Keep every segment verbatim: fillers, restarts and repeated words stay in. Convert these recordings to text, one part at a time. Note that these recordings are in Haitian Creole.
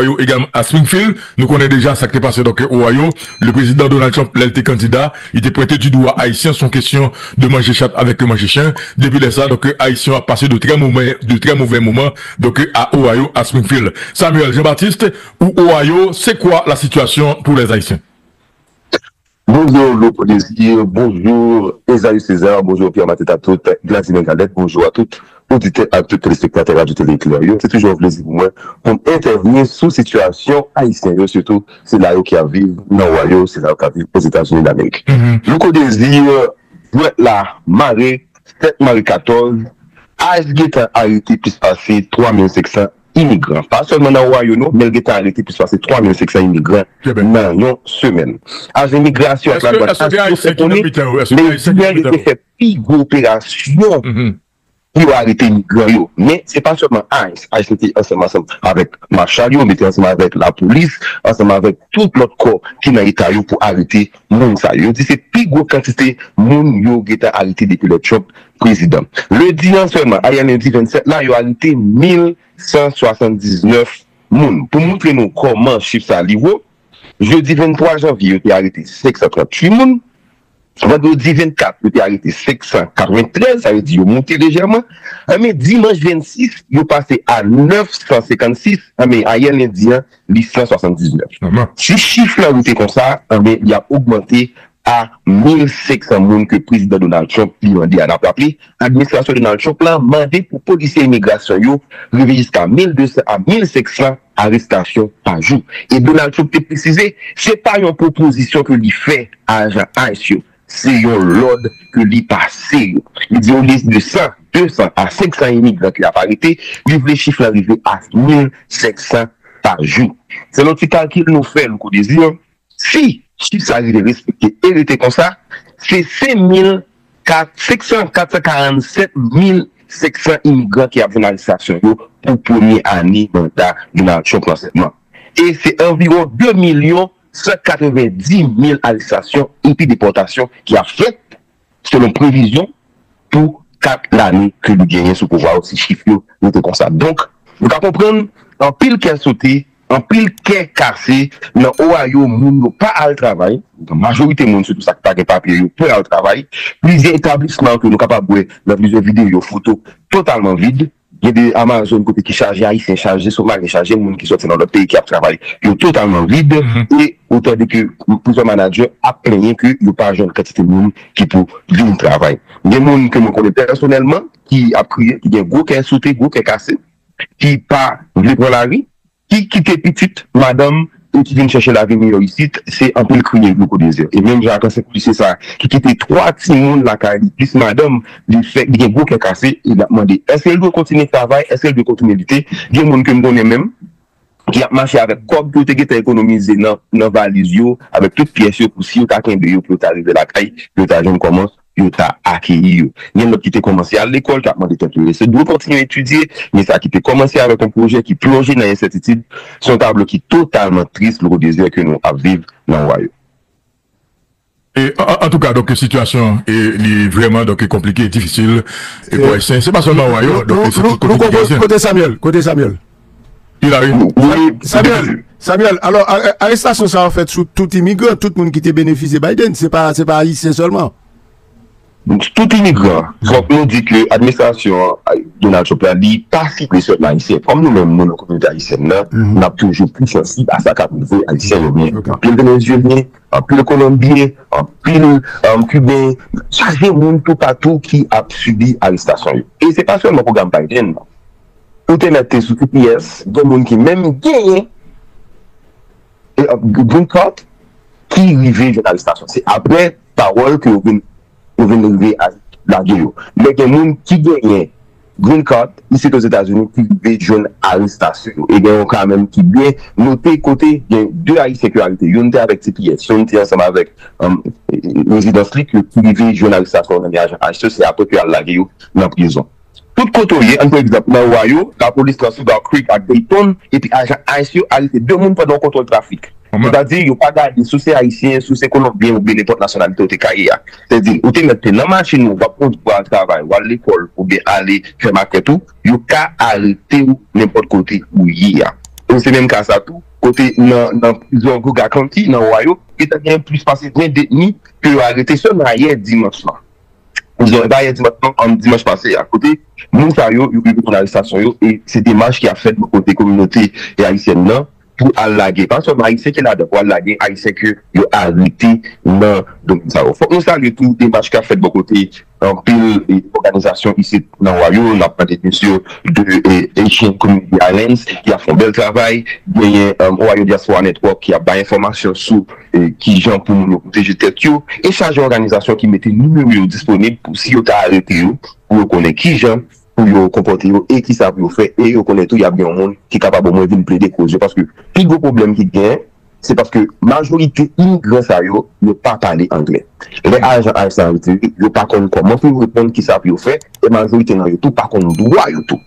Ohio egalman a Springfield. Nou konnen deja sa k te pase, donk, Ohio. Le prezidan Donald Trump, lè l te kandida, li te pwente di dwa Ayisyen, se yon kesyon de manje chat avèk manje chen. Depi lè sa, donk, Ayisyen ap pase de très mauvais, de très mauvais moments, donk, a Ohio, a Springfield. Samuel Jean-Baptiste, ou Ohio, c'est quoi la situation pour les Haïtiens? Bonjou Louko Désir, bonjou Esaü César, bonjou Pierre Mateta, tout Vladimir Galette, bonjou a tout oditè ak tout telespektatè Radyo Tele Eklè yo. Se toujou yon plezi pou mwen pou m entèvni sou sitiyasyon ayisyen yo, sitou sila yo ki ap viv nan Ohio, sila yo k ap viv Ozetazini Damerik. Louko Désir, dwèt la mare, tèt mare katòz, ICE gentan arete plis pase twa mil senk san imigran. Pa sèlman nan Ohio non, men l gentan arete plis pase twa mil senk san imigran nan yon semèn. Ajan imigrasyon ak ladwann Ayisyen ki nan mitan yo, èske se Ayisyen ki nan mitan yo? Pi gwo operasyon pou yo arete imigran yo. Men se pa sèlman ICE. ICE mete ansanm ansanm avèk Marshal yo, mete ansanm avèk lapolis, ansanm avèk tout lòt kò ki nan eta yo pou arete moun sa yo. Yo di se pi gwo kantite moun yo gentan arete depi lè Trump prezidan. Ledi an sèlman, ayè lendi vennsèt la, yo arete mil san swasanndiznèf moun. Pou montre nou kòman chif sa li wo, jedi venntwa janvye, yo te arete senk san tranntuit moun. Vandredi vennkat, yo te arete senk san katreventrèz, sa vle di yo monte lejèman. Anben, dimanch vennsis, yo pase a nèf san senkannsis. Anben, ayè lendi an, li san swasanndiznèf. Si chif la rete konsa, anben, li ap ogmante a mil senk san moun ke Prezidan Donald Trump li mande a. N ap raple, administrasyon Donald Trump la mande pou polisye imigrasyon yo rive jiska mil de san a mil senk san arestasyon pa jou. E Donald Trump te presize, se pa yon pwopozisyon ke li fè a ajan ICE yo, se yon lòd ke li pase yo. Li di olye de san, de san a senk san imigran ke y ap arete, li vle chif la rive a mil senk san pa jou. Selon ti kalkil nou fè, Louko Désir, si chif sa rive respekte e rete konsa, se senk mil kat, senk san, kat san karannsèt mil senk san imigran ki ap jwenn arestasyon yo pou premye ane manda Donald Trump lan sèlman. E se anviwon de milyon san katrevenndis mil arestasyon epi depòtasyon ki ap fèt selon previzyon pou kat lane ke li genyen sou pouvwa yo si chif yo rete konsa. Donk, nou ka konprann anpil kè sote, anpil kè kase nan Ohio, moun yo pa al travay, majorite moun sitou sa ki pa gen papye yo pè al travay, plizyè etablisman ke nou kapab wè nan plizyè videyo, foto totalman vid. Gen de Amazon kote ki chaje Ayisyen, chaje Somalyen, chaje moun ki sòti nan lòt peyi ki ap travay. Yo totalman vid e ou tande ke plizyè manadjè ap plenyen ke yo pa jwenn kantite moun ki pou vin travay. Gen moun ke mwen konnen pèsonèlman ki ap kriye, ki gen gwo kè sote, gwo kè kase, ki pa vle pran lari, ki kite pitit, madanm, e ki vin chèche lavi miyò isit, se anpil kriye, Louko Désir. E menm jan ak ansyen polisye sa a ki kite twa timoun lakay li, plis madanm, li fè, li gen gwo kè kase, e l ap mande, èske l dwe kontinye travay, èske l dwe kontinye lite? Gen moun ke m konnen menm, ki ap mache avèk kòb ke yo te gentan ekonomize nan, nan valiz yo, avèk tout pyès yo, pou si yo ta kenbe yo, pou yo ta rive lakay, pou yo ta jwenn kòman yo ta akeyi yo. Gen lòt ki te kòmanse al lekòl, ki ap mande tèt yo, èske yo dwe kontinye etidye, men sa ki te kòmanse avèk yon pwojè ki plonje nan ensètitid, se yon tablo ki totalman tris, Louko Désir, ke nou ap viv nan Ohio. E, an, an, antouka, donk, sitiyasyon e, li vrèman, donk, konplike, difisil, e pou Ayisyen. Se pa sèlman Ohio, donk, se tout kote ki gen Ayisyen. Kote Samuel? Kote Samuel? Li la, wi. Samuel, Samuel, alò, arestasyon sa yo fèt sou tout imigran, tout moun ki te benefisye Biden, se pa, se pa Ayisyen sèlman. Tout imigran, fòk nou di ke administrasyon Donald Trump la, li pa sible sèlman Ayisyen. Kòm nou menm, moun nan kominote ayisyèn nan, n ap toujou pi sansib a sa k ap rive Ayisyen yo. Men anpil Venezyelyen, anpil Kolonbyen, anpil Kiben, chaje moun toupatou ki ap sibi arestasyon yo. E se pa sèlman pwogram Biden nan. Ou te mèt te sou T P S, gen moun ki menm genyen green card ki rive jwenn arestasyon. Se apre pawòl ke yo vin, yo vin rive lage yo. Men gen moun ki genyen green card isit Ozetazini ki rive jwenn arestasyon yo. E gen yon ka menm ki byen note kote gen de Ayisyen ki arete. Youn te avèk T P S, youn te ansanm avèk rezidans li ki rive jwenn arestasyon nan men ajan ICE yo. Se apre ke y al lage yo nan prizon. Tout kote w ye, ann pran egzanp, nan Ohio, lapolis nan Sugar Creek ak Dayton, epi ajan ICE yo arete de moun pandan yon kontwòl trafik. Sètadi, yo pa gade si w se Ayisyen, si w se Kolonbyen oubyen nenpòt nasyonalite w te ka ye a. Sètadi, ou te mèt te nan machin ou, w ap kondui pou al travay, w al lekòl, oubyen ale fè makèt ou, yo ka arete w nenpòt kote ou ye a. E se menm ka sa tou, kote nan, nan prizon Geauga County, nan Ohio, gentan gen plis pase ven detni ke yo arete sèlman ayè dimanch lan. Prizon, e pa ayè dimanch lan, an dimanch pase a. Kote moun sa yo, yo rive konn arestasyon yo, e se demach ki ap fèt bò kote kominote e ayisyèn nan pou al lage. Pa sèlman ayisyen ki ladan, pou al lage ayisyen ke yo arete nan domèn sa yo. Fòk nou salye tou demach k ap fèt bò kote anpil e, òganizasyon isit nan Ohio, n ap pale byen si de e, Asian Community Alliance, ki ap fè yon bèl travay, genyen um, Ohio Diaspora Network ki ap bay enfòmasyon sou e, kijan pou moun yo pwoteje tèt yo, e chaje òganizasyon ki mete nimewo yo disponib pou si yo ta arete yo, pou yo konnen kijan pou yo konpòte yo e kisa pou yo fè, e yo konnen tou y ap gen yon moun ki kapab omwen vin plede koz yo, paske pi gwo pwoblèm ki genyen, se paske majorite imigran sa yo, yo pa pale anglè. Lè ajan ICE la retire, yo pa konn kòman pou yo reponn, kisa pou yo fè, e majorite nan yo tou pa konn dwa yo tou.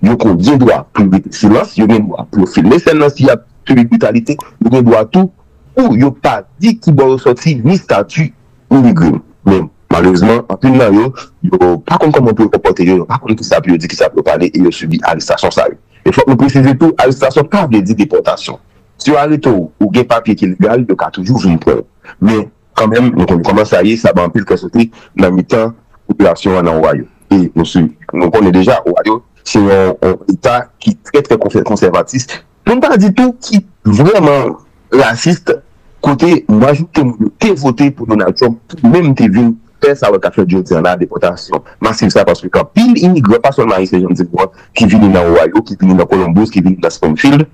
Yo konn gen dwa pou yo rete silans, yo gen dwa pou yo filme sèn nan si y ap sibi britalite, yo gen dwa tou pou yo pa di ki bò yo sòti, ni stati imigre. Men, malerezman, anpil nan yo, yo pa konn kòman pou yo konpòte yo, yo pa konn kisa pou yo di, kisa pou yo pale, e yo sibi arestasyon sa yo. E fòk nou presize tou, arestasyon pa vle di depòtasyon. Si yo arete w, ou gen papye ki legal, yo ka toujou vin pran w. Men, kanmenm, nou konn kòman sa ye, sa ba anpil kè sote nan mitan popilasyon an nan Ohio. E nou, si, nou konnen deja, Ohio, se yon, yon eta ki trè, trè konsè-, konsèvatis. Pou n pa di tou ki vrèman rasis, kote majorite moun yo te vote pou Donald Trump, pou menm te vin fè sa w ka fè jodi an la, depòtasyon masiv sa, paske gen anpil imigran, pa sèlman ayisyen, jan m di w an, ki vini nan Ohio, ki vini nan Columbus, ki vini nan Springfield.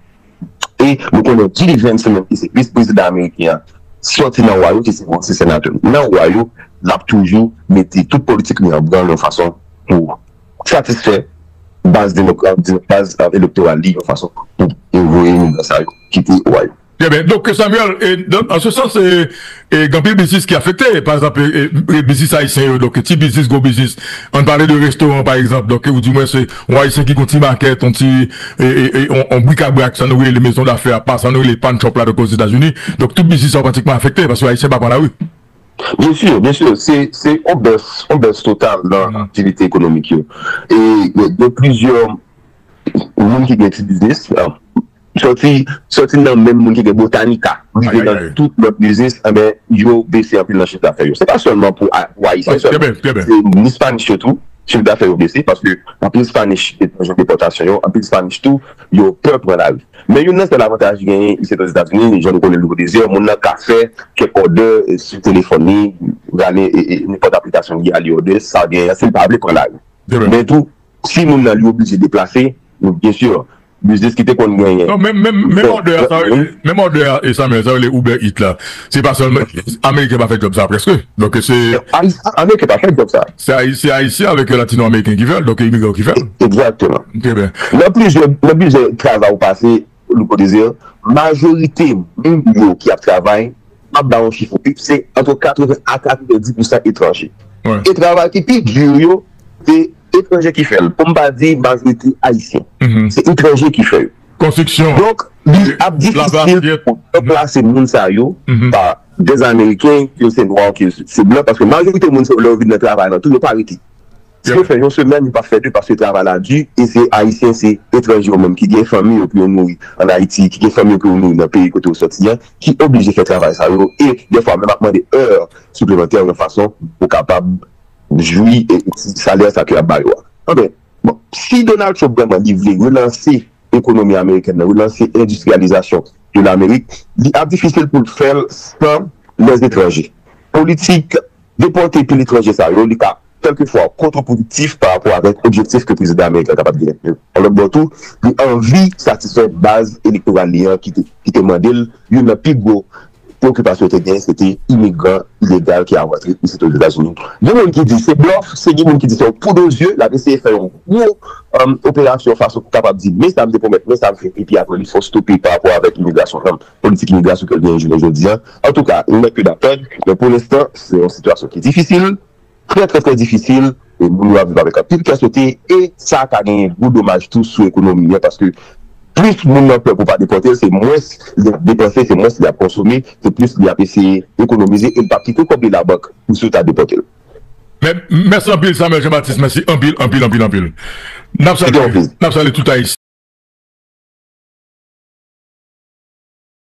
E nou konnen J D Vance menm, ki se vis prezidan ameriken an, sòti nan Ohio, ki se yon ansyen senatè nan Ohio, l ap toujou mete tout politik li an branl yon fason pou satisfè baz demokrat, baz elektoral li yon fason pou voye imigran sa yo kite Ohio. Trè byen. Donk, Samuel, e, dan, an se sans, e, e, gen anpil biznis ki afekte. Pa egzanp, e, e, biznis ayisyen yo, donk, ti biznis, gwo biznis. Ann pale de restoran, pa egzanp. Donk, ou di mwen, se yon ayisyen ki gen yon ti makèt, yon ti, e, e, e, yon, yon brikabrak, sa nou rele maison d'affaires, pa sa nou rele pawn shop la, donk, Ozetazini. Donk, tout biznis sa yo pratikman afekte, paske ayisyen pa pran lari. Byen si, byen si. Se, se yon bès, yon bès total nan aktivite ekonomik yo. E, gen, gen plizyè moun ki gen ti biznis, sòti, sòti nan menm moun ki gen Botanica, rive nan tout lòt biznis, enben, yo bese anpil nan chif dafè yo. Se pa sèlman pou a-, pou ayisyen sèlman. Se ni Spanish yo tou, chif dafè yo bese, paske anpil Spanish, yo depòtasyon yo, anpil Spanish tou, yo pè pran lari. Men youn nan sèl avantaj ki genyen isit Ozetazini, jan nou konnen l, Louko Dezè, moun nan ka fè kèk òdè, e, sou telefòn li, rale, e, e, nenpòt aplikasyon li, ale òdè, sa genyen, si l pa vle pran lari. Men tou, si moun nan li oblije deplase, byen si, biznis ki te konn genyen. Non, menm, menm, menm òdè a, sa rele, menm òdè a, e Samuel, sa rele Uber Eats la. Se pa sèlman, Ameriken pa fè djòb sa, prèske. Donk, se Ayi-, Ameriken pa fè djòb sa. Se Ayi-, se Ayisyen avèk Latino-Ameriken ki fè l, donk, imigran ki fè l. Egzakteman. Trè byen. Nan plizyè, nan plizyè travay ou pase, Louko Dezè, majorite moun yo ki ap travay, m ap ba yon chif ou pip, se ant katreven a katrevenndis pousan etranje. E travay ki pi di yo, se etranje ki fè l. Pou m pa di majorite ayisyen. Se etranje ki fè yo. Konstriksyon. Donk, li ap difisil pou ranplase moun sa yo pa dè Ameriken, ke se nwa, ke se blan, paske majorite moun sa yo, lè yo vin nan travay lan tou, yo pa rete. Sa fè yon semèn, li pa fè de, paske travay la di, e se ayisyen, se etranje yo menm, ki gen fanmi yo pou yo nouri ann Ayiti, ki gen fanmi yo pou yo nouri nan peyi kote yo sòti an, ki oblije fè travay sa yo, e dèfwa menm ap mande è siplemantè yon fason pou kapab jwi e, e ti salè sa ke y ap ba yo a. Anben, bon, si Donald Trump vrèman li vle relanse ekonomi amerikèn nan, relanse endistriyalizasyon de Lamerik, li ap difisil pou l fè l san lèzetranje. Politik depòte pil etranje sa yo, li ka kèlkefwa kontrapwodiktif pa rapò avèk objektif ke prezidan ameriken an kapab genyen. Yon lòt bò tou, li anvi satisfè baz elektoral li an ki te, ki te mande l youn nan pi gwo preyokipasyon yo te genyen, se te imigran ilegal ki ap rantre isit Ozetazini. Gen moun ki di se blòf, se gen moun ki di se yon poud o zye, l ap eseye fè yon gwo, um, operasyon fason pou kapab di, men sa m te pwomèt, men sa m fè, epi apre li fè w stope pa rapò avèk imigrasyon, um, politik imigrasyon ke l genyen jounen jodi a. Antouka, il n'est que d'attendre, men pou lenstan, se yon sitiyasyon ki difisil, trè, trè, trè difisil, e moun yo ap viv avèk anpil kè sote, e sa ka genyen gwo domaj tou sou ekonomi an, paske plis moun nan pè pou pa depòte l, se mwens li ap depanse, se mwens li ap konsome, se plis li ap eseye ekonomize, e l p ap kite kòb li labank pou si w ta depòte l. Men, mèsi anpil, Samuel Jean Baptiste, mèsi anpil, anpil, anpil, anpil. N ap salye, n ap salye tout Ayisyen.